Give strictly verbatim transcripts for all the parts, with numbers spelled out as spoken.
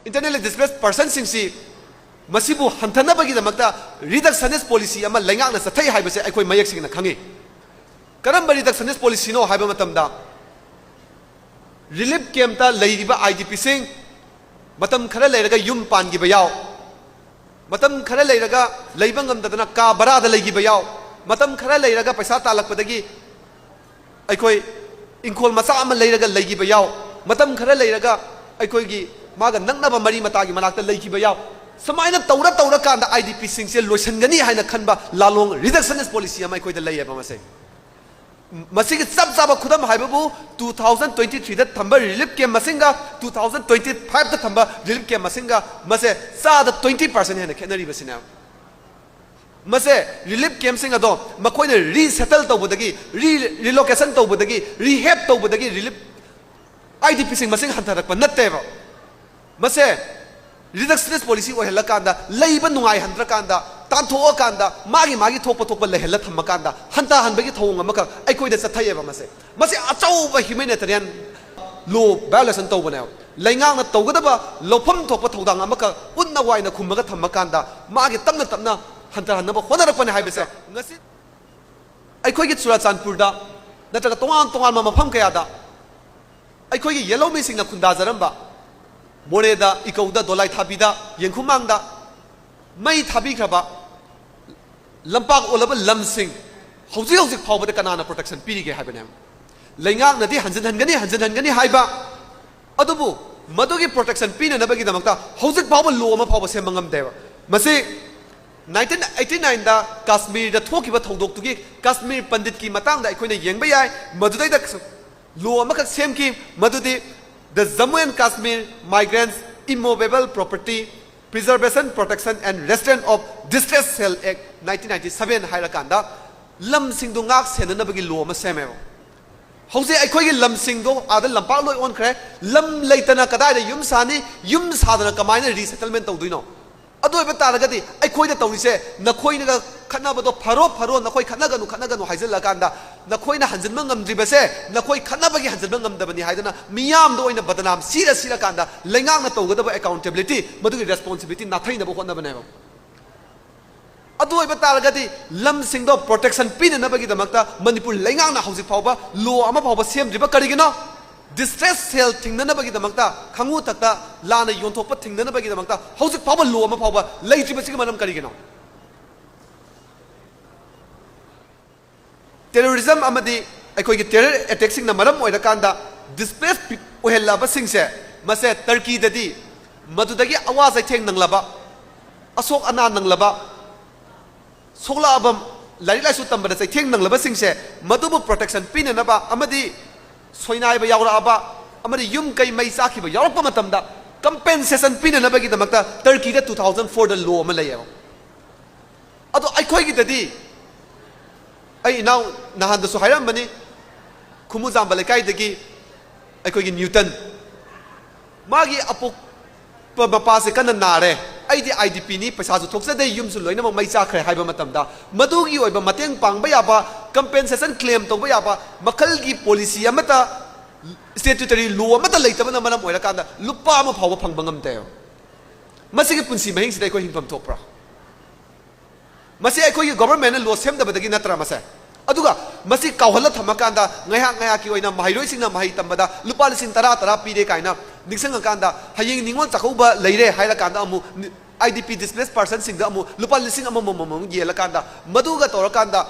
Internally displaced personꯁꯤꯡꯁꯤ ꯃꯁꯤꯕꯨ ꯍꯟꯊꯅꯕꯒꯤꯗꯃꯛꯇ reductionist policy ꯑꯃ ꯂꯩꯉꯥꯛꯅ ꯆꯠꯊꯩ ꯍꯥꯏꯕꯁꯦ ꯑꯩꯈꯣꯏ ꯃꯌꯦꯛ ꯁꯦꯡꯅ ꯈꯪꯉꯤ꯫ ꯀꯔꯝꯕ reductionist policyꯅꯣ ꯍꯥꯏꯕ ꯃꯇꯝꯗ, relief campꯇ ꯂꯩꯔꯤꯕ IDPꯁꯤꯡ ꯃꯇꯝ ꯈꯔ ꯂꯩꯔꯒ ꯌꯨꯝ ꯄꯥꯟꯈꯤꯕ ꯌꯥꯎ, ꯃꯇꯝ ꯈꯔ ꯂꯩꯔꯒ ꯂꯩꯕ ꯉꯝꯗꯗꯅ ꯀꯥ ꯚꯔꯥꯗ ꯂꯩꯈꯤꯕ ꯌꯥꯎ, ꯃꯇꯝ ꯈꯔ ꯂꯩꯔꯒ ꯄꯩꯁꯥ ꯇꯥꯜꯂꯛꯄꯗꯒꯤ ꯑꯩꯈꯣꯏ ꯏꯪꯈꯣꯜ ꯃꯆꯥ ꯑꯃ ꯂꯩꯔꯒ ꯂꯩꯈꯤꯕ ꯌꯥꯎ, ꯃꯇꯝ ꯈꯔ ꯂꯩꯔꯒ ꯑꯩꯈꯣꯏꯒꯤ ꯃꯥꯒ ꯅꯛꯅꯕ ꯃꯔꯤ ꯃꯇꯥꯒꯤ ꯃꯅꯥꯛꯇ ꯂꯩꯈꯤꯕ ꯌꯥꯎ꯫ ꯁꯨꯃꯥꯏꯅ ꯇꯧꯔ ꯇꯧꯔꯀꯥꯟꯗ IDPꯁꯤꯡꯁꯦ ꯂꯣꯏꯁꯤꯟꯒꯅꯤ ꯍꯥꯏꯅ ꯈꯟꯕ ꯂꯥꯂꯣꯡ reductionist policy ꯑꯃ ꯑꯩꯈꯣꯏꯗ ꯂꯩꯌꯦꯕ꯫ ꯃꯁꯦ, ꯃꯁꯤꯒꯤ ꯆꯞ ꯆꯥꯕ ꯈꯨꯗꯝ ꯍꯥꯏꯕꯕꯨ two thousand twenty threeꯗ ꯊꯝꯕ relief camp ꯃꯁꯤꯡꯒ two thousand twenty fiveꯇ ꯊꯝꯕ relief camp ꯃꯁꯤꯡꯒ ꯃꯁꯦ ꯆꯥꯗ twenty percent ꯍꯦꯟꯅ ꯈꯦꯠꯅꯔꯤꯕꯁꯤꯅꯦ꯫ ꯃꯁꯦ relief campꯁꯤꯡ ꯑꯗꯣ ꯃꯈꯣꯏꯅ resettle ꯇꯧꯕꯗꯒꯤ, re relocation ꯇꯧꯕꯗꯒꯤ, rehab ꯇꯧꯕꯗꯒꯤ relief IDPꯁꯤꯡ ꯃꯁꯤꯡ ꯍꯟꯊꯔꯛꯄ ꯅꯠꯇꯦꯕ꯫ ꯃꯁꯦ reductionist policy ꯑꯣꯏꯍꯜꯂꯀꯥꯟꯗ, ꯂꯩꯕ ꯅꯨꯡꯉꯥꯏꯍꯟꯗ꯭ꯔꯀꯥꯟꯗ, ꯇꯥꯟꯊꯣꯛꯑꯀꯥꯟꯗ ꯃꯥꯒꯤ ꯃꯥꯒꯤ ꯊꯣꯛꯄ ꯊꯣꯛꯄ ꯂꯩꯍꯜꯂ ꯊꯝꯃꯀꯥꯟꯗ ꯍꯟꯊꯍꯟꯕꯒꯤ ꯊꯧꯑꯣꯡ ꯑꯃꯈꯛ ꯑꯩꯈꯣꯏꯗ ꯆꯠꯊꯩꯑꯕ꯫ ꯃꯁꯦ, ꯃꯁꯤ ꯑꯆꯧꯕ humanitarian law violation ꯇꯧꯕꯅꯦꯕ꯫ ꯂꯩꯉꯥꯛꯅ ꯇꯧꯒꯗꯕ ꯂꯧꯐꯝ ꯊꯣꯛꯄ ꯊꯧꯗꯥꯡ ꯑꯃꯈꯛ ꯎꯠꯅ ꯋꯥꯏꯅ ꯈꯨꯝꯃꯒ ꯊꯝꯃꯀꯥꯟꯗ ꯃꯥꯒꯤ ꯇꯞꯅ ꯇꯞꯅ ꯍꯟꯊꯍꯟꯅꯕ ꯍꯣꯠꯅꯔꯛꯄꯅꯦ ꯍꯥꯏꯕꯁꯦ ꯉꯁꯤ ꯑꯩꯈꯣꯏꯒꯤ ꯆꯨꯔꯥꯆꯥꯟꯄꯨꯔꯗ ꯅꯠꯇ꯭ꯔꯒ ꯇꯣꯉꯥꯟ ꯇꯣꯉꯥꯟꯕ ꯃꯐꯝ ꯀꯌꯥꯗ ꯑꯩꯈꯣꯏꯒꯤ ꯌꯦꯜꯍꯧꯃꯤꯁꯤꯡꯅ ꯈꯨꯟꯗꯥꯖꯔꯝꯕ ꯃꯣꯔꯦꯗ, ꯏꯀꯧꯗ, ꯗꯣꯂꯥꯏꯊꯥꯕꯤꯗ, ꯌꯦꯡꯈꯨꯃꯥꯡꯗ ꯃꯩ ꯊꯥꯕꯤꯈ꯭ꯔꯕ ꯂꯝꯄꯥꯛ ꯑꯣꯜꯂꯕ ꯂꯝꯁꯤꯡ ꯍꯧꯖꯤꯛ ꯍꯧꯖꯤꯛ ꯐꯥꯎꯕꯗ ꯀꯅꯥꯅ protection ꯄꯤꯔꯤꯒꯦ ꯍꯥꯏꯕꯅꯦ꯫ ꯂꯩꯉꯥꯛꯅꯗꯤ ꯍꯟꯖꯤꯟꯍꯟꯒꯅꯤ, ꯍꯟꯖꯤꯟꯍꯟꯒꯅꯤ ꯍꯥꯏꯕ, ꯑꯗꯨꯕꯨ ꯃꯗꯨꯒꯤ protection ꯄꯤꯅꯅꯕꯒꯤꯗꯃꯛꯇ ꯍꯧꯖꯤꯛ ꯐꯥꯎꯕ law ꯑꯃ ꯐꯥꯎꯕ ꯁꯦꯝꯕ ꯉꯝꯗꯦꯕ꯫ ꯃꯁꯤ nineteen eighty nineꯗ ꯀꯥꯁꯃꯤꯔꯗ ꯊꯣꯛꯈꯤꯕ ꯊꯧꯗꯣꯛꯇꯨꯒꯤ ꯀꯥꯁꯃꯤꯔ ꯄꯟꯗꯤꯠꯀꯤ ꯃꯇꯥꯡꯗ ꯑꯩꯈꯣꯏꯅ ꯌꯦꯡꯕ ꯌꯥꯏ꯫ ꯃꯗꯨꯗꯩꯗ law ꯑꯃꯈꯛ ꯁꯦꯝꯈꯤ, ꯃꯗꯨꯗꯤ The Jammu and Kashmir Migrants Immovable Property Preservation, Protection and Restraint of Distress Cell Act nineteen ninety seven ꯍꯥꯏꯔꯀꯥꯟꯗ ꯂꯝꯁꯤꯡꯗꯨ ꯉꯥꯛ ꯁꯦꯟꯅꯅꯕꯒꯤ law ꯑꯃ ꯁꯦꯝꯃꯦꯕ꯫ ꯍꯧꯖꯤꯛ ꯑꯩꯈꯣꯏꯒꯤ ꯂꯝꯁꯤꯡꯗꯣ ꯑꯥꯗ ꯂꯝꯄꯥꯛ ꯂꯣꯏ ꯑꯣꯟꯈ꯭ꯔꯦ꯫ ꯂꯝ ꯂꯩꯇꯅ ꯀꯗꯥꯏꯗ ꯌꯨꯝ ꯁꯥꯅꯤ? ꯌꯨꯝ ꯁꯥꯗꯅ ꯀꯃꯥꯏꯅ resettlement ꯇꯧꯗꯣꯏꯅꯣ? ꯑꯗꯨ ꯑꯣꯏꯕ ꯇꯥꯔꯒꯗꯤ ꯑꯩꯈꯣꯏꯅ ꯇꯧꯔꯤꯁꯦ, ꯅꯈꯣꯏꯅꯒ ꯈꯠꯅꯕꯗꯣ ꯐꯔꯣ ꯐꯔꯣ, ꯅꯈꯣꯏ ꯈꯠꯅꯒꯅꯨ ꯈꯠꯅꯒꯅꯨ ꯍꯥꯏꯖꯤꯜꯂꯀꯥꯟꯗ, ꯅꯈꯣꯏꯅ ꯍꯟꯖꯤꯟꯕ ꯉꯝꯗ꯭ꯔꯤꯕꯁꯦ ꯅꯈꯣꯏ ꯈꯠꯅꯕꯒꯤ ꯍꯟꯖꯤꯟꯕ ꯉꯝꯗꯕꯅꯤ ꯍꯥꯏꯗꯅ ꯃꯤꯌꯥꯝꯗ ꯑꯣꯏꯅ ꯕꯗꯅꯥꯝ ꯁꯤꯔ ꯁꯤꯔꯀꯥꯟꯗ ꯂꯩꯉꯥꯛꯅ ꯇꯧꯒꯗꯕ accountability, ꯃꯗꯨꯒꯤ responsibility ꯅꯥꯊꯩꯅꯕ ꯍꯣꯠꯅꯕꯅꯦꯕ꯫ ꯑꯗꯨ ꯑꯣꯏꯕ ꯇꯥꯔꯒꯗꯤ ꯂꯝꯁꯤꯡꯗꯣ protection ꯄꯤꯅꯅꯕꯒꯤꯗꯃꯛꯇ ꯃꯅꯤꯄꯨꯔ ꯂꯩꯉꯥꯛꯅ ꯍꯧꯖꯤꯛ ꯐꯥꯎꯕ law ꯑꯃ ꯐꯥꯎꯕ ꯁꯦꯝꯗ꯭ꯔꯤꯕ ꯀꯔꯤꯒꯤꯅꯣ? Distress sale ꯊꯤꯡꯅꯅꯕꯒꯤꯗꯃꯛꯇ, ꯈꯥꯉꯨ ꯊꯛꯇ ꯂꯥꯟꯅ ꯌꯣꯟꯊꯣꯛꯄ ꯊꯤꯡꯅꯅꯕꯒꯤꯗꯃꯛꯇ ꯍꯧꯖꯤꯛ ꯐꯥꯎꯕ law ꯑꯃ ꯐꯥꯎꯕ ꯂꯩꯇ꯭ꯔꯤꯕꯁꯤꯒꯤ ꯃꯔꯝ ꯀꯔꯤꯒꯤꯅꯣ? Terrorism ꯑꯃꯗꯤ ꯑꯩꯈꯣꯏꯒꯤ terror attackꯁꯤꯡꯅ ꯃꯔꯝ ꯑꯣꯏꯔꯀꯥꯟꯗ displace ꯑꯣꯏꯍꯜꯂꯕꯁꯤꯡꯁꯦ, ꯃꯁꯦ ꯇꯔꯀꯤꯗꯗꯤ ꯃꯗꯨꯗꯒꯤ ꯑꯋꯥ ꯆꯩꯊꯦꯡ ꯅꯪꯂꯕ, ꯑꯁꯣꯛ ꯑꯅꯥ ꯅꯪꯂꯕ, ꯁꯣꯛꯂꯛꯑꯕ, ꯂꯥꯏꯔꯤꯛ ꯂꯥꯏꯁꯨ ꯇꯝꯕꯗ ꯆꯩꯊꯦꯡ ꯅꯪꯂꯕꯁꯤꯡꯁꯦ ꯃꯗꯨꯕꯨ protection ꯄꯤꯅꯅꯕ ꯑꯃꯗꯤ ꯁꯣꯏꯅꯥꯏꯕ ꯌꯥꯎꯔꯛꯑꯕ ꯑꯃꯗꯤ ꯌꯨꯝ ꯀꯩ ꯃꯩ ꯆꯥꯈꯤꯕ ꯌꯥꯎꯔꯛꯄ ꯃꯇꯝꯗ compensation ꯄꯤꯅꯅꯕꯒꯤꯗꯃꯛꯇ ꯇꯔꯀꯤꯗ two thousand fourꯗ law ꯑꯃ ꯂꯩꯌꯦꯕ꯫ ꯑꯗꯣ ꯑꯩꯈꯣꯏꯒꯤꯗꯗꯤ, ꯑꯩ ꯏꯅꯥꯎ ꯅꯍꯥꯟꯗꯁꯨ ꯍꯥꯏꯔꯝꯕꯅꯤ, ꯈꯨꯃꯨꯖꯥꯝꯕ ꯂꯩꯀꯥꯏꯗꯒꯤ ꯑꯩꯈꯣꯏꯒꯤ ꯅ꯭ꯌꯨꯇꯟ, ꯃꯥꯒꯤ ꯑꯄꯣꯛꯄ ꯃꯄꯥꯁꯦ ꯀꯟꯅ ꯅꯥꯔꯦ, ꯑꯩꯗꯤ IDPꯅꯤ, ꯄꯩꯁꯥꯁꯨ ꯊꯣꯛꯆꯗꯦ, ꯌꯨꯝꯁꯨ ꯂꯣꯏꯅꯃꯛ ꯃꯩ ꯆꯥꯈ꯭ꯔꯦ ꯍꯥꯏꯕ ꯃꯇꯝꯗ, ꯃꯗꯨꯒꯤ ꯑꯣꯏꯕ ꯃꯇꯦꯡ ꯄꯥꯡꯕ ꯌꯥꯕ, compensation claim ꯇꯧꯕ ꯌꯥꯕ ꯃꯈꯜꯒꯤ policy ꯑꯃꯠꯇ, statutory law ꯑꯃꯠꯇ ꯂꯩꯇꯕꯅ ꯃꯔꯝ ꯑꯣꯏꯔꯀꯥꯟꯗ ꯂꯨꯄꯥ ꯑꯃ ꯐꯥꯎꯕ ꯐꯪꯕ ꯉꯝꯗꯦ꯫ ꯃꯁꯤꯒꯤ ꯄꯨꯟꯁꯤ ꯃꯍꯤꯡꯁꯤꯗ ꯑꯩꯈꯣꯏ ꯍꯤꯡꯐꯝ ꯊꯣꯛꯄ꯭ꯔꯥ? ꯃꯁꯤ ꯑꯩꯈꯣꯏꯒꯤ governmentꯅ law ꯁꯦꯝꯗꯕꯗꯒꯤ ꯅꯠꯇ꯭ꯔꯥ ꯃꯁꯦ? ꯑꯗꯨꯒ ꯃꯁꯤ ꯀꯥꯎꯍꯜꯂ ꯊꯝꯃꯀꯥꯟꯗ ꯉꯥꯏꯍꯥꯛ ꯉꯥꯏꯍꯥꯛꯀꯤ ꯑꯣꯏꯅ ꯃꯍꯩꯔꯣꯏꯁꯤꯡꯅ ꯃꯍꯩ ꯇꯝꯕꯗ ꯂꯨꯄꯥ ꯂꯤꯁꯤꯡ ꯇꯔꯥ, ꯇꯔꯥ ꯄꯤꯔꯦ ꯀꯥꯏꯅ ꯅꯤꯡꯁꯤꯡꯉꯀꯥꯟꯗ, ꯍꯌꯦꯡ ꯅꯤꯉꯣꯜ ꯆꯥꯛꯀꯧꯕ ꯂꯩꯔꯦ ꯍꯥꯏꯔꯀꯥꯟꯗ ꯑꯃꯨꯛ ꯅꯤ-, IDP displaced personꯁꯤꯡꯗ ꯑꯃꯨꯛ ꯂꯨꯄꯥ ꯂꯤꯁꯤꯡ ꯑꯃꯃꯝ ꯑꯃꯃꯝ ꯌꯦꯜꯂꯀꯥꯟꯗ, ꯃꯗꯨꯒ ꯇꯧꯔꯀꯥꯟꯗ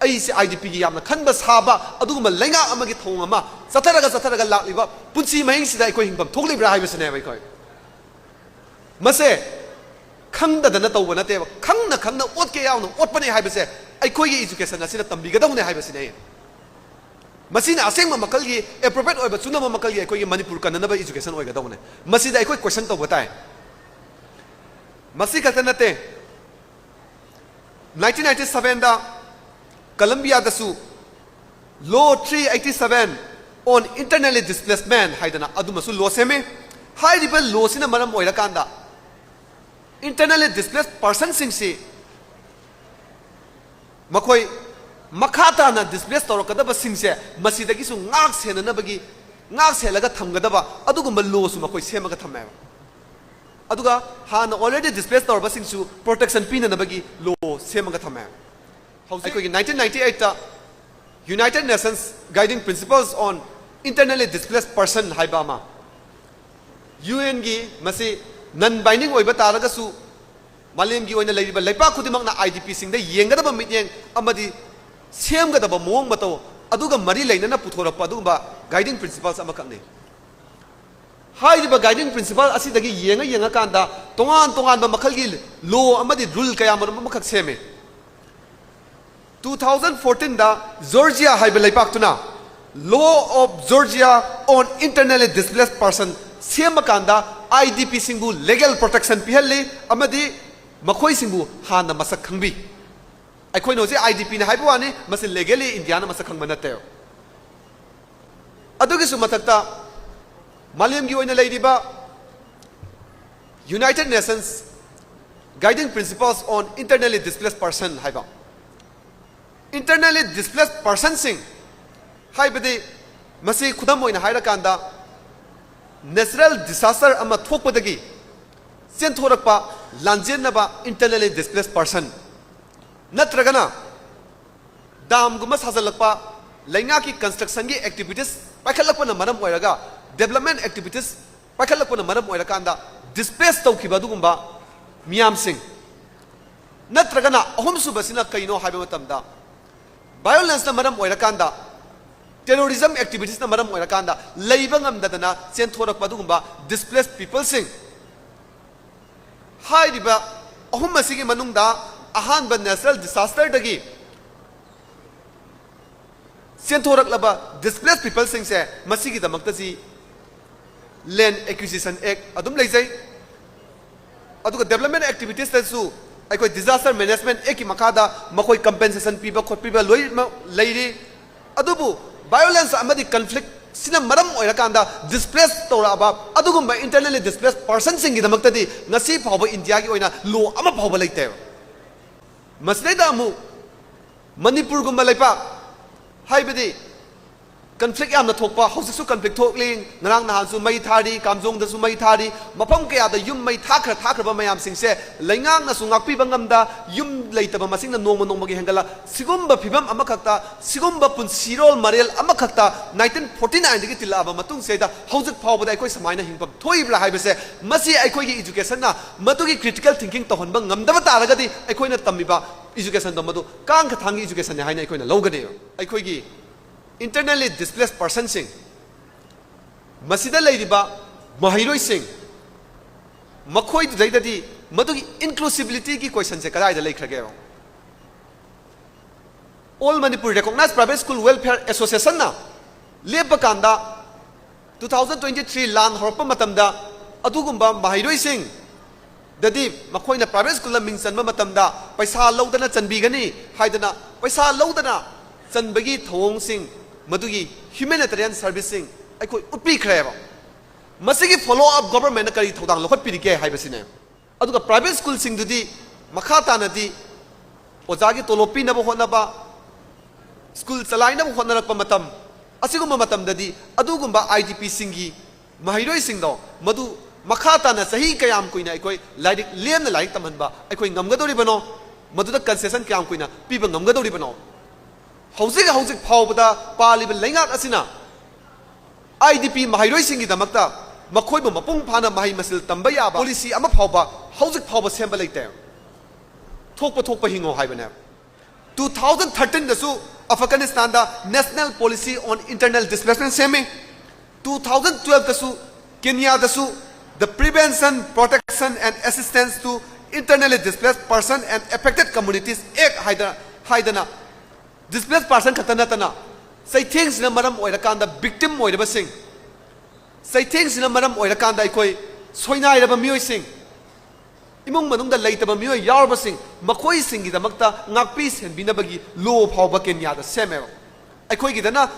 ꯑꯩꯁꯦ IDPꯒꯤ ꯌꯥꯝꯅ ꯈꯟꯕ ꯁꯥꯕ ꯑꯗꯨꯒꯨꯝꯕ ꯂꯩꯉꯥꯛ ꯑꯃꯒꯤ ꯊꯧꯑꯣꯡ ꯑꯃ ꯆꯠꯊꯔꯒ ꯆꯠꯊꯔꯒ ꯂꯥꯛꯂꯤꯕ ꯄꯨꯟꯁꯤ ꯃꯍꯤꯡꯁꯤꯗ ꯑꯩꯈꯣꯏ ꯍꯤꯡꯐꯝ ꯊꯣꯛꯂꯤꯕ꯭ꯔꯥ ꯍꯥꯏꯕꯁꯤꯅꯦꯕ ꯑꯩꯈꯣꯏ꯫ ꯃꯁꯦ ꯈꯪꯗꯗꯅ ꯇꯧꯕ ꯅꯠꯇꯦꯕ, ꯈꯪꯅ ꯈꯪꯅ ꯑꯣꯠꯀꯦ ꯌꯥꯎꯅ ꯑꯣꯠꯄꯅꯦ ꯍꯥꯏꯕꯁꯦ ꯑꯩꯈꯣꯏꯒꯤ education ꯑꯁꯤꯅ ꯇꯝꯕꯤꯒꯗꯧꯅꯦ ꯍꯥꯏꯕꯁꯤꯅꯦ꯫ ꯃꯁꯤꯅ ꯑꯁꯦꯡꯕ ꯃꯈꯜꯒꯤ, appropriate ꯑꯣꯏꯕ, ꯆꯨꯅꯕ ꯃꯈꯜꯒꯤ ꯑꯩꯈꯣꯏꯒꯤ ꯃꯅꯤꯄꯨꯔ ꯀꯟꯅꯅꯕ education ꯑꯣꯏꯒꯗꯧꯕꯅꯦ꯫ ꯃꯁꯤꯗ ꯑꯩꯈꯣꯏ question ꯇꯧꯕ ꯇꯥꯏ꯫ ꯃꯁꯤ ꯈꯛꯇ ꯅꯠꯇꯦ, nineteen ninety sevenꯗ ꯀꯂꯝꯕꯤꯌꯥꯗꯁꯨ law three eighty seven on internally displacement ꯍꯥꯏꯗꯅ ꯑꯗꯨꯃꯁꯨ law ꯁꯦꯝꯃꯤ꯫ ꯍꯥꯏꯔꯤꯕ lawꯁꯤꯅ ꯃꯔꯝ ꯑꯣꯏꯔꯀꯥꯟꯗ Internally displaced personꯁꯤꯡꯁꯤ ꯃꯈꯣꯏ ꯃꯈꯥ ꯇꯥꯅ displace ꯇꯧꯔꯛꯀꯗꯕꯁꯤꯡꯁꯦ ꯃꯁꯤꯗꯒꯤꯁꯨ ꯉꯥꯛ ꯁꯦꯟꯅꯅꯕꯒꯤ, ꯉꯥꯛ ꯁꯦꯜꯂꯒ ꯊꯝꯒꯗꯕ ꯑꯗꯨꯒꯨꯝꯕ lawꯁꯨ ꯃꯈꯣꯏ ꯁꯦꯝꯃꯒ ꯊꯝꯃꯦꯕ꯫ ꯑꯗꯨꯒ ꯍꯥꯟꯅ already displace ꯇꯧꯔꯕꯁꯤꯡꯁꯨ protection ꯄꯤꯅꯅꯕꯒꯤ law ꯁꯦꯝꯃꯒ ꯊꯝꯃꯦ꯫ ꯍꯧꯖꯤꯛ ꯑꯩꯈꯣꯏꯒꯤ nineteen ninety eightꯇ United Nations Guiding Principles on Internally Displaced Person ꯍꯥꯏꯕ ꯑꯃ, UNꯒꯤ, ꯃꯁꯤ non binding ꯑꯣꯏꯕ ꯇꯥꯔꯒꯁꯨ ꯃꯥꯂꯦꯝꯒꯤ ꯑꯣꯏꯅ ꯂꯩꯔꯤꯕ ꯂꯩꯄꯥꯛ ꯈꯨꯗꯤꯡꯃꯛꯅ IDPꯁꯤꯡꯗ ꯌꯦꯡꯒꯗꯕ ꯃꯤꯠꯌꯦꯡ ꯑꯃꯗꯤ ꯁꯦꯝꯒꯗꯕ ꯃꯑꯣꯡ ꯃꯇꯧ ꯑꯗꯨꯒ ꯃꯔꯤ ꯂꯩꯅꯅ ꯄꯨꯊꯣꯔꯛꯄ ꯑꯗꯨꯒꯨꯝꯕ guiding principles ꯑꯃꯈꯛꯅꯤ꯫ ꯍꯥꯏꯔꯤꯕ guiding principle ꯑꯁꯤꯗꯒꯤ ꯌꯦꯡꯉ ꯌꯦꯡꯉꯀꯥꯟꯗ ꯇꯣꯉꯥꯟ ꯇꯣꯉꯥꯟꯕ ꯃꯈꯜꯒꯤ law ꯑꯃꯗꯤ rule ꯀꯌꯥ ꯃꯔꯨꯝ ꯑꯃꯈꯛ ꯁꯦꯝꯃꯦ꯫ Two thousand fourteenꯗ Georgia ꯍꯥꯏꯕ ꯂꯩꯄꯥꯛꯇꯨꯅ Law of Georgia on Internally Displaced Person ꯁꯦꯝꯃꯀꯥꯟꯗ IDPꯁꯤꯡꯕꯨ legal protection ꯄꯤꯍꯜꯂꯤ ꯑꯃꯗꯤ ꯃꯈꯣꯏꯁꯤꯡꯕꯨ ꯍꯥꯟꯅ ꯃꯁꯛ ꯈꯪꯕꯤ꯫ ꯑꯩꯈꯣꯏꯅ ꯍꯧꯖꯤꯛ IDPꯅꯤ ꯍꯥꯏꯕ ꯋꯥꯅꯤ, ꯃꯁꯤ legally Indiaꯅ ꯃꯁꯛ ꯈꯪꯕ ꯅꯠꯇꯦ꯫ ꯑꯗꯨꯒꯤꯁꯨ ꯃꯊꯛꯇ ꯃꯥꯂꯦꯝꯒꯤ ꯑꯣꯏꯅ ꯂꯩꯔꯤꯕ United Nations Guiding Principles on Internally Displaced Person ꯍꯥꯏꯕ, internally displaced personꯁꯤꯡ ꯍꯥꯏꯕꯗꯤ, ꯃꯁꯤ ꯈꯨꯗꯝ ꯑꯣꯏꯅ ꯍꯥꯏꯔꯀꯥꯟꯗ natural disaster ꯑꯃ ꯊꯣꯛꯄꯗꯒꯤ ꯆꯦꯟꯊꯣꯔꯛꯄ ꯂꯥꯟꯖꯦꯟꯅꯕ internally displaced person, ꯅꯠꯇ꯭ꯔꯒꯅ dam ꯒꯨꯝꯕ ꯁꯥꯖꯜꯂꯛꯄ, ꯂꯩꯉꯥꯛꯀꯤ construction ꯒꯤ activities ꯄꯥꯏꯈꯠꯂꯛꯄꯅ ꯃꯔꯝ ꯑꯣꯏꯔꯒ, development activities ꯄꯥꯏꯈꯠꯂꯛꯄꯅ ꯃꯔꯝ ꯑꯣꯏꯔꯀꯥꯟꯗ displace ꯇꯧꯈꯤꯕ ꯑꯗꯨꯒꯨꯝꯕ ꯃꯤꯌꯥꯝꯁꯤꯡ, ꯅꯠꯇ꯭ꯔꯒꯅ ꯑꯍꯨꯝꯁꯨꯕꯁꯤꯅ ꯀꯩꯅꯣ ꯍꯥꯏꯕ ꯃꯇꯝꯗ violence ꯅ ꯃꯔꯝ ꯑꯣꯏꯔꯀꯥꯟꯗ, terrorism activities ꯅ ꯃꯔꯝ ꯑꯣꯏꯔꯀꯥꯟꯗ ꯂꯩꯕ ꯉꯝꯗꯗꯅ ꯆꯦꯟꯊꯣꯔꯛꯄ ꯑꯗꯨꯒꯨꯝꯕ displaced people ꯁꯤꯡ꯫ ꯍꯥꯏꯔꯤꯕ ꯑꯍꯨꯝ ꯑꯁꯤꯒꯤ ꯃꯅꯨꯡꯗ ꯑꯍꯥꯟꯕ natural disaster ꯗꯒꯤ ꯆꯦꯟꯊꯣꯔꯛꯂꯕ displaced people ꯁꯤꯡꯁꯦ, ꯃꯁꯤꯒꯤꯗꯃꯛꯇ ꯁꯤ Land Acquisition Act ꯑꯗꯨꯝ ꯂꯩꯖꯩ꯫ ꯑꯗꯨꯒ development activities ꯇꯁꯨ ꯑꯩꯈꯣꯏ Disaster Management Act ꯀꯤ ꯃꯈꯥꯗ ꯃꯈꯣꯏ compensation ꯄꯤꯕ ꯈꯣꯠꯄꯤꯕ ꯂꯣꯏꯅꯃꯛ ꯂꯩꯔꯤ꯫ ꯑꯗꯨꯕꯨ violence ꯑꯃꯗꯤ conflict ꯁꯤꯅ ꯃꯔꯝ ꯑꯣꯏꯔꯀꯥꯟꯗ ꯗꯤꯁꯄ꯭ꯂꯦꯁ ꯇꯧꯔꯛꯑꯕ ꯑꯗꯨꯒꯨꯝꯕ ꯏꯟꯇꯔꯅꯦꯜꯂꯤ ꯗꯤꯁꯄ꯭ꯂꯦꯁ ꯄꯔꯁꯟꯁꯤꯡꯒꯤꯗꯃꯛꯇꯗꯤ ꯉꯁꯤ ꯐꯥꯎꯕ ꯏꯟꯗꯤꯌꯥꯒꯤ ꯑꯣꯏꯅ ꯂꯣ ꯑꯃ ꯐꯥꯎꯕ ꯂꯩꯇꯦꯕ꯫ ꯃꯁꯤꯗꯩꯗ ꯑꯃꯨꯛ ꯃꯅꯤꯄꯨꯔꯒꯨꯝꯕ ꯂꯩꯄꯥꯛ, ꯍꯥꯏꯕꯗꯤ ꯀꯟꯐ꯭ꯂꯤꯛ ꯌꯥꯝꯅ ꯊꯣꯛꯄ, ꯍꯧꯖꯤꯛꯁꯨ ꯀꯟꯐ꯭ꯂꯤꯛ ꯊꯣꯛꯂꯤ, ꯉꯔꯥꯡ ꯅꯍꯥꯟꯁꯨ ꯃꯩ ꯊꯥꯔꯤ, ꯀꯥꯝꯖꯣꯡꯗꯁꯨ ꯃꯩ ꯊꯥꯔꯤ, ꯃꯐꯝ ꯀꯌꯥꯗ ꯌꯨꯝ ꯃꯩ ꯊꯥꯈ꯭ꯔ ꯊꯥꯈ꯭ꯔꯕ ꯃꯌꯥꯝꯁꯤꯡꯁꯦ ꯂꯩꯉꯥꯛꯅꯁꯨ ꯉꯥꯛꯄꯤꯕ ꯉꯝꯗ, ꯌꯨꯝ ꯂꯩꯇꯕ ꯃꯁꯤꯡꯅ ꯅꯣꯡꯃ ꯅꯣꯡꯃꯒꯤ ꯍꯦꯟꯒꯠꯂ, ꯁꯤꯒꯨꯝꯕ ꯐꯤꯕꯝ ꯑꯃꯈꯛꯇ, ꯁꯤꯒꯨꯝꯕ ꯄꯨꯟꯁꯤꯔꯣꯜ ꯃꯔꯦꯜ ꯑꯃꯈꯛꯇ ꯅꯥꯏꯟꯇꯤꯟ ꯐꯣꯔꯇꯤ ꯅꯥꯏꯟꯗꯒꯤ ꯇꯤꯜꯂꯛꯑꯕ ꯃꯇꯨꯡꯁꯤꯗ ꯍꯧꯖꯤꯛ ꯐꯥꯎꯕꯗ ꯑꯩꯈꯣꯏ ꯁꯨꯃꯥꯏꯅ ꯍꯤꯡꯐꯝ ꯊꯣꯛꯏꯕ꯭ꯔꯥ ꯍꯥꯏꯕꯁꯦ, ꯃꯁꯤ ꯑꯩꯈꯣꯏꯒꯤ ꯏꯖꯨꯀꯦꯁꯟꯅ ꯃꯗꯨꯒꯤ ꯀ꯭ꯔꯤꯇꯤꯀꯦꯜ ꯊꯤꯡꯀꯤꯡ ꯇꯧꯍꯟꯕ ꯉꯝꯗꯕ ꯇꯥꯔꯒꯗꯤ ꯑꯩꯈꯣꯏꯅ ꯇꯝꯃꯤꯕ ꯏꯖꯨꯀꯦꯁꯟꯗꯣ ꯃꯗꯨ ꯀꯥꯡꯈ ꯊꯥꯡꯒꯤ ꯏꯖꯨꯀꯦꯁꯟꯅꯤ ꯍꯥꯏꯅ ꯑꯩꯈꯣꯏꯅ ꯂꯧꯒꯅꯦꯕ꯫ ꯑꯩꯈꯣꯏꯒꯤ ꯏꯟꯇꯔꯅꯦꯜꯂꯤ ꯗꯤꯁꯄ꯭ꯂꯦꯁ ꯄꯔꯁꯟꯁꯤꯡ, ꯃꯁꯤꯗ ꯂꯩꯔꯤꯕ ꯃꯍꯩꯔꯣꯏꯁꯤꯡ, ꯃꯈꯣꯏꯗꯨꯗꯩꯗꯗꯤ ꯃꯗꯨꯒꯤ ꯏꯟꯀ꯭ꯂꯨꯁꯤꯕꯤꯂꯤꯇꯤꯒꯤ ꯀꯣꯏꯁꯟꯁꯦ ꯀꯗꯥꯏꯗ ꯂꯩꯈ꯭ꯔꯒꯦꯕ? All Manipur Recognized Private School Welfare Associationꯅ ꯂꯦꯞꯄ ꯀꯥꯟꯗ, two thousand twenty three ꯂꯥꯟ ꯍꯧꯔꯛꯄ ꯃꯇꯝꯗ ꯑꯗꯨꯒꯨꯝꯕ ꯃꯍꯩꯔꯣꯏꯁꯤꯡꯗꯗꯤ ꯃꯈꯣꯏꯅ ꯄ꯭ꯔꯥꯏꯚꯦꯠ ꯁ꯭ꯀꯨꯜꯗ ꯃꯤꯡ ꯆꯟꯕ ꯃꯇꯝꯗ ꯄꯩꯁꯥ ꯂꯧꯗꯅ ꯆꯟꯕꯤꯒꯅꯤ ꯍꯥꯏꯗꯅ ꯄꯩꯁꯥ ꯂꯧꯗꯅ ꯆꯟꯕꯒꯤ ꯊꯧꯑꯣꯡꯁꯤꯡ, ꯃꯗꯨꯒꯤ ꯍ꯭ꯌꯨꯃꯦꯅꯤꯇꯦꯔꯤꯌꯟ ꯁꯔꯚꯤꯁꯁꯤꯡ ꯑꯩꯈꯣꯏ ꯎꯠꯄꯤꯈ꯭ꯔꯦꯕ꯫ ꯃꯁꯤꯒꯤ ꯐꯣꯂꯣ ꯑꯞ ꯒꯣꯚꯔꯟꯃꯦꯟꯠꯅ ꯀꯔꯤ ꯊꯧꯗꯥꯡ ꯂꯧꯈꯠꯄꯤꯔꯤꯒꯦ ꯍꯥꯏꯕꯁꯤꯅꯦ꯫ ꯑꯗꯨꯒ ꯄ꯭ꯔꯥꯏꯚꯦꯠ ꯁ꯭ꯀꯨꯜꯁꯤꯡꯗꯨꯗꯤ ꯃꯈꯥ ꯇꯥꯅꯗꯤ ꯑꯣꯖꯥꯒꯤ ꯇꯣꯂꯣꯞ ꯄꯤꯅꯕ ꯍꯣꯠꯅꯕ, ꯁ꯭ꯀꯨꯜ ꯆꯂꯥꯏꯅꯕ ꯍꯣꯠꯅꯔꯛꯄ ꯃꯇꯝ, ꯑꯁꯤꯒꯨꯝꯕ ꯃꯇꯝꯗꯗꯤ ꯑꯗꯨꯒꯨꯝꯕ ꯑꯥꯏ ꯗꯤ ꯄꯤꯁꯤꯡꯒꯤ ꯃꯍꯩꯔꯣꯏꯁꯤꯡꯗꯣ ꯃꯗꯨ ꯃꯈꯥ ꯇꯥꯅ ꯆꯍꯤ ꯀꯌꯥꯝ ꯀꯨꯏꯅ ꯑꯩꯈꯣꯏ ꯂꯥꯏꯔꯤꯛ ꯂꯦꯝꯅ ꯂꯥꯏꯔꯤꯛ ꯇꯝꯍꯟꯕ ꯑꯩꯈꯣꯏ ꯉꯝꯒꯗꯧꯔꯤꯕꯅꯣ? ꯃꯗꯨꯗ ꯀꯟꯁꯦꯁꯟ ꯀꯌꯥꯝ ꯀꯨꯏꯅ ꯄꯤꯕ ꯉꯝꯒꯗꯧꯔꯤꯕꯅꯣ? ꯍꯧꯖꯤꯛ ꯍꯧꯖꯤꯛ ꯐꯥꯎꯕꯗ ꯄꯥꯜꯂꯤꯕ ꯂꯩꯉꯥꯛ ꯑꯁꯤꯅ ꯑꯥꯏ ꯗꯤ ꯄꯤ ꯃꯍꯩꯔꯣꯏꯁꯤꯡꯒꯤꯗꯃꯛꯇ ꯃꯈꯣꯏꯕꯨ ꯃꯄꯨꯡ ꯐꯥꯅ ꯃꯍꯩ ꯃꯁꯤꯡ ꯇꯝꯕ ꯌꯥꯕ ꯄꯣꯂꯤꯁꯤ ꯑꯃ ꯐꯥꯎꯕ ꯍꯧꯖꯤꯛ ꯐꯥꯎꯕ ꯁꯦꯝꯕ ꯂꯩꯇꯦ꯫ ꯊꯣꯛꯄ ꯊꯣꯛꯄ ꯍꯤꯡꯉꯣ ꯍꯥꯏꯕꯅꯦ꯫ Two thousand thirteenꯗꯁꯨ ꯑꯐꯒꯥꯅꯤꯁꯇꯥꯟꯗ National Policy on Internal Displacement ꯁꯦꯝꯃꯤ꯫ Two thousand twelveꯇꯁꯨ ꯀꯦꯅꯤꯌꯥꯗꯁꯨ The Prevention, Protection and Assistance to Internally Displaced Person and Affected Communities Act ꯍꯥꯏꯗꯅ, ꯍꯥꯏꯗꯅ ꯗꯤꯁꯄ꯭ꯂꯦꯁ ꯄꯥꯔꯁꯟ ꯈꯛꯇ ꯅꯠꯇꯅ ꯆꯩꯊꯦꯡꯁꯤꯅ ꯃꯔꯝ ꯑꯣꯏꯔꯀꯥꯟꯗ ꯚꯤꯛꯇꯤꯝ ꯑꯣꯏꯔꯕꯁꯤꯡ, ꯆꯩꯊꯦꯡꯁꯤꯅ ꯃꯔꯝ ꯑꯣꯏꯔꯀꯥꯟꯗ ꯑꯩꯈꯣꯏ ꯁꯣꯏꯅꯥꯏꯔꯕ ꯃꯤꯑꯣꯏꯁꯤꯡ, ꯏꯃꯨꯡ ꯃꯅꯨꯡꯗ ꯂꯩꯇꯕ ꯃꯤꯑꯣꯏ ꯌꯥꯎꯔꯕꯁꯤꯡ, ꯃꯈꯣꯏꯁꯤꯡꯒꯤꯗꯃꯛꯇ ꯉꯥꯛꯄꯤ ꯁꯦꯟꯕꯤꯅꯕꯒꯤ ꯂꯣ ꯐꯥꯎꯕ ꯀꯦꯅꯤꯌꯥꯗ ꯁꯦꯝꯃꯦꯕ꯫ ꯑꯩꯈꯣꯏꯒꯤꯗꯅ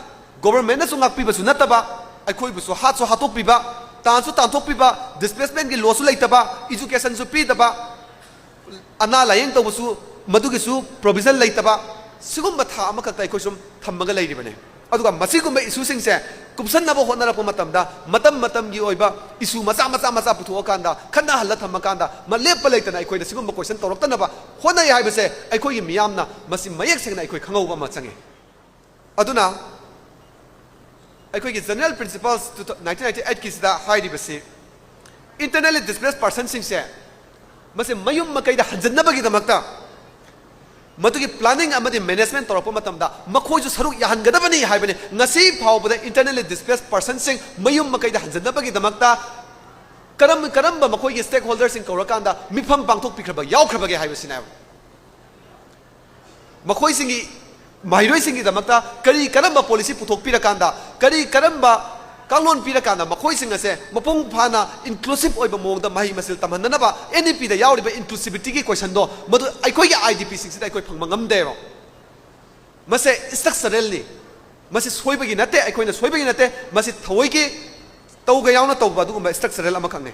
ꯒꯣꯕꯔꯃꯦꯟꯅꯁꯨ ꯉꯥꯛꯄꯤꯕꯁꯨ ꯅꯠꯇꯕ, ꯑꯩꯈꯣꯏꯕꯨꯁꯨ ꯍꯥꯠꯁꯨ ꯍꯥꯠꯇꯣꯛꯄꯤꯕ, ꯇꯥꯟꯁꯨ ꯇꯥꯟꯊꯣꯛꯄꯤꯕ, ꯗꯤꯁꯄ꯭ꯂꯦꯁꯃꯦꯟꯒꯤ ꯂꯣꯁꯨ ꯂꯩꯇꯕ, ꯏꯖꯨꯀꯦꯁꯟꯁꯨ ꯄꯤꯗꯕ, ꯑꯅꯥ ꯂꯥꯌꯦꯡ ꯇꯧꯕꯁꯨ ꯃꯗꯨꯒꯤꯁꯨ ꯄ꯭ꯔꯣꯕꯤꯖꯟ ꯂꯩꯇꯕ, ꯁꯤꯒꯨꯝꯕ ꯊꯥ ꯑꯃꯈꯛꯇ ꯑꯩꯈꯣꯏ ꯁꯨꯝ ꯊꯝꯃꯒ ꯂꯩꯔꯤꯕꯅꯤ꯫ ꯑꯗꯨꯒ ꯃꯁꯤꯒꯨꯝꯕ ꯏꯁꯨꯁꯤꯡꯁꯦ ꯀꯨꯞꯁꯟꯅꯕ ꯍꯣꯠꯅꯔꯛꯄ ꯃꯇꯝꯗ ꯃꯇꯝ ꯃꯇꯝꯒꯤ ꯑꯣꯏꯕ ꯏꯁꯨ ꯃꯆꯥ ꯃꯆꯥ ꯃꯆꯥ ꯄꯨꯊꯣꯛꯑꯀꯥꯟꯗ, ꯈꯟꯅꯍꯜꯂ ꯊꯝꯃꯀꯥꯟꯗ, ꯃ-, ꯂꯦꯞꯄ ꯂꯩꯇꯅ ꯑꯩꯈꯣꯏꯅ ꯁꯤꯒꯨꯝꯕ ꯀꯣꯏꯁꯟ ꯇꯧꯔꯛꯇꯅꯕ ꯍꯣꯠꯅꯩ ꯍꯥꯏꯕꯁꯦ ꯑꯩꯈꯣꯏꯒꯤ ꯃꯤꯌꯥꯝꯅ ꯃꯁꯤ ꯃꯌꯦꯛ ꯁꯦꯡꯅ ꯑꯩꯈꯣꯏ ꯈꯪꯍꯧꯕ ꯑꯃ ꯆꯪꯉꯤ꯫ ꯑꯗꯨꯅ ꯑꯩꯈꯣꯏꯒꯤ General Principles nineteen ninety eight ꯀꯤꯁꯤꯗ ꯍꯥꯏꯔꯤꯕꯁꯤ, internally displaced personꯁꯤꯡꯁꯦ ꯃꯁꯤ ꯃꯌꯨꯝ ꯃꯀꯩꯗ ꯍꯟꯖꯟꯅꯕꯒꯤꯗꯃꯛꯇ, ꯃꯗꯨꯒꯤ planning ꯑꯃꯗꯤ management ꯇꯧꯔꯛꯄ ꯃꯇꯝꯗ ꯃꯈꯣꯏꯁꯨ ꯁꯔꯨꯛ ꯌꯥꯍꯟꯒꯗꯕꯅꯤ ꯍꯥꯏꯕꯅꯤ꯫ ꯉꯁꯤ ꯐꯥꯎꯕꯗ internally displaced personꯁꯤꯡ ꯃꯌꯨꯝ ꯃꯀꯩꯗ ꯍꯟꯖꯟꯅꯕꯒꯤꯗꯃꯛꯇ ꯀꯔꯝ-, ꯀꯔꯝꯕ ꯃꯈꯣꯏꯒꯤ stakeholderꯁꯤꯡ ꯀꯧꯔꯀꯥꯟꯗ ꯃꯤꯐꯝ ꯄꯥꯡꯊꯣꯛꯄꯤꯈ꯭ꯔꯕ, ꯌꯥꯎꯈ꯭ꯔꯕꯒꯦ ꯍꯥꯏꯕꯁꯤꯅꯦꯕ꯫ ꯃꯈꯣꯏꯁꯤꯡꯒꯤ, ꯃꯍꯩꯔꯣꯏꯁꯤꯡꯒꯤꯗꯃꯛꯇ ꯀꯔꯤ ꯀꯔꯝꯕ policy ꯄꯨꯊꯣꯛꯄꯤꯔꯀꯥꯟꯗ, ꯀꯔꯤ ꯀꯔꯝꯕ ꯀꯥꯡꯂꯣꯟ ꯄꯤꯔꯀꯥꯟꯗ ꯃꯈꯣꯏꯁꯤꯡ ꯑꯁꯦ ꯃꯄꯨꯡ ꯐꯥꯅ inclusive ꯑꯣꯏꯕ ꯃꯑꯣꯡꯗ ꯃꯍꯩ ꯃꯁꯤꯡ ꯇꯝꯍꯟꯅꯅꯕ NEPꯗ ꯌꯥꯎꯔꯤꯕ inclusivityꯒꯤ questionꯗꯣ ꯃꯗꯨ ꯑꯩꯈꯣꯏꯒꯤ IDPꯁꯤꯡꯁꯤꯗ ꯑꯩꯈꯣꯏ ꯐꯪꯕ ꯉꯝꯗꯦꯕ꯫ ꯃꯁꯦ structuralꯅꯤ꯫ ꯃꯁꯤ ꯁꯣꯏꯕꯒꯤ ꯅꯠꯇꯦ, ꯑꯩꯈꯣꯏꯅ ꯁꯣꯏꯕꯒꯤ ꯅꯠꯇꯦ, ꯃꯁꯤ ꯊꯑꯣꯏꯒꯤ ꯇꯧꯒ ꯌꯥꯎꯅ ꯇꯧꯕ ꯑꯗꯨꯒꯨꯝꯕ structural ꯑꯃꯈꯛꯅꯤ꯫